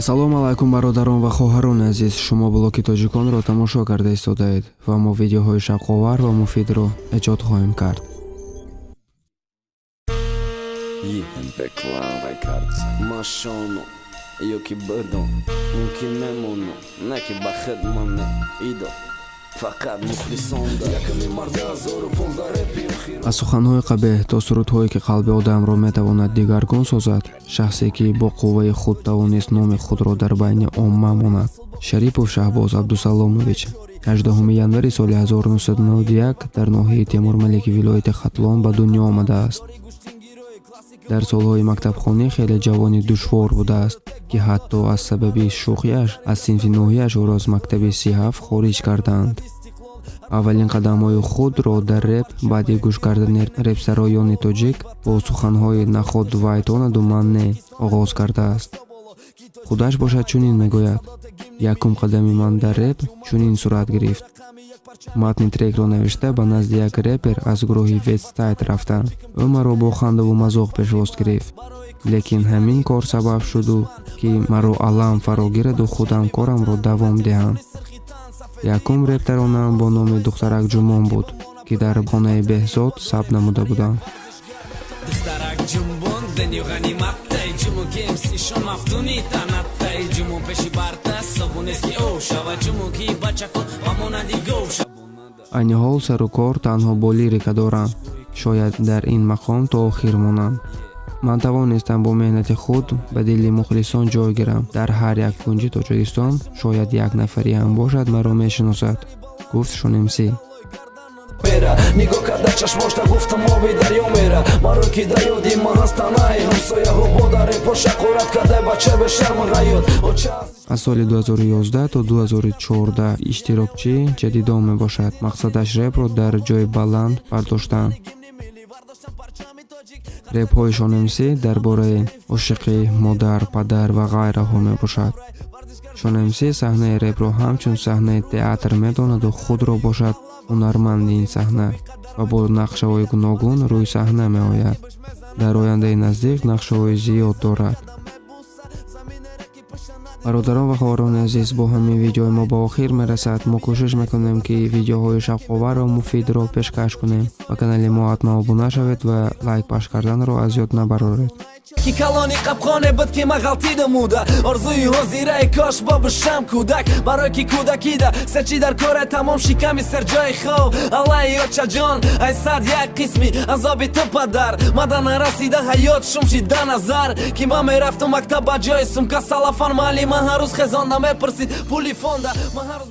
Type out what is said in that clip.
Ассалому алайкум, бародарон ва хоҳарони азиз! Шумо Блоки тоҷиконро тамошо карда истодаед ва мо видеоҳои шавқовар ва муфидро эҷод хоҳем кард. МП Clan Records. Машону ёки бидон, мумкин мемону, не ки ба хидмаме идо, фақат мухлисонда якми марда 2015 репи охир. Аз суханҳои қабеҳ то сурудҳое, ки қалби одамро метавонад дигаргун созад, шахсе ки бо қувваи худ тавонист номи худро дар байни омма монад, Шарипов Шаҳбоз Абдусаломович 18 январи соли 1991 дар ноҳияи Темурмалики вилояти Хатлон ба дунё омадааст. Дар солҳои мактабхонӣ хеле ҷавони душвор будааст, ки ҳатто аз сабаби шӯхиаш аз синфи ноҳияш ӯро аз мактаби Си-ҳафт хориҷ карданд. Аввалин қадамҳои худро дар реп баъди гӯш кардани репсароёни тоҷик бо суханҳои «Наход вайтонаду ман не» оғоз кардааст. Худаш бошад, чунин мегӯяд: «Якум қадами ман дар реп чунин сурат гирифт. Матни трекро навишта, ба назди як репер аз гурӯҳи Вестсайд рафтам. Ӯ маро бо хандаву мазоқ пешвоз гирифт, лекин ҳамин кор сабаб шуду, ки маро алам фаро гираду худам корамро давом диҳам. Якум реп-таронаам бо номи «Духтарак Ҷумон» буд, ки дар хонаи Беҳзод сабт намуда будам.» Духтарак ҷумбон, дунё ғаниматтай, ҷумон ки МСишон мафтуни танаттай, ҷумон пеши барта собунест, ки ов шава, ҷумон ки бачако ба монанди гов шава. Айни ҳол сару кор танҳо бо лирика дорам. Шояд дар ин мақом то охир монам. Ман тавонистам бо меҳнати худ ба дили мухлисон ҷой гирам. Дар ҳар як кунҷи Тоҷикистон шояд як нафаре ҳам бошад, маро мешиносад», гуфт Шон МС. Мера нигоҳ карда чашмошта, гуфтам: «Оби дарё мера маро ки да ёди ман ҳастанай ҳамсояҳо бодаре поша қурат карда, бача бешарма ғаёт.» Аз соли 2011 то 2014 иштирокчии ҷадидон мебошад. Мақсадаш репро дар ҷои баланд бардоштан. Репҳои Шон МС дар бораи ошиқӣ, модар, падар ва ғайраҳо мебошад. Шон МС саҳнаи репро ҳамчун саҳнаи театр медонаду худро бошад ҳунарманди ин саҳна ва бо нақшаҳои гуногун рӯи саҳна меояд. Дар ояндаи наздик нақшаҳои зиёд дорад. Бародарон ва хоҳарони азиз, бо ҳамин видеои мо ба охир мерасад. Мо кӯшиш мекунем, ки видеоҳои шавқовару муфидро пешкаш кунем. Ба канали мо ҳатман обуна шавед ва лайк пахш карданро аз ёд набароред. Ки калони қабхоне буд, ки ман ғалтидамуда орзуи ҳозираи, кош бобушам кӯдак, барои ки кӯдакида сечи дар коре тамом шиками серҷои хоб. Аллаи очаҷон, ай сад як қисми азоби ту падар мада нарасида, ҳаёт шум шида назар, ки ман мерафтум мактаб, ба ҷои сумка салафан. Маълима ҳар рӯз хезонда мепурсид пули фонда, ман ҳар рӯз.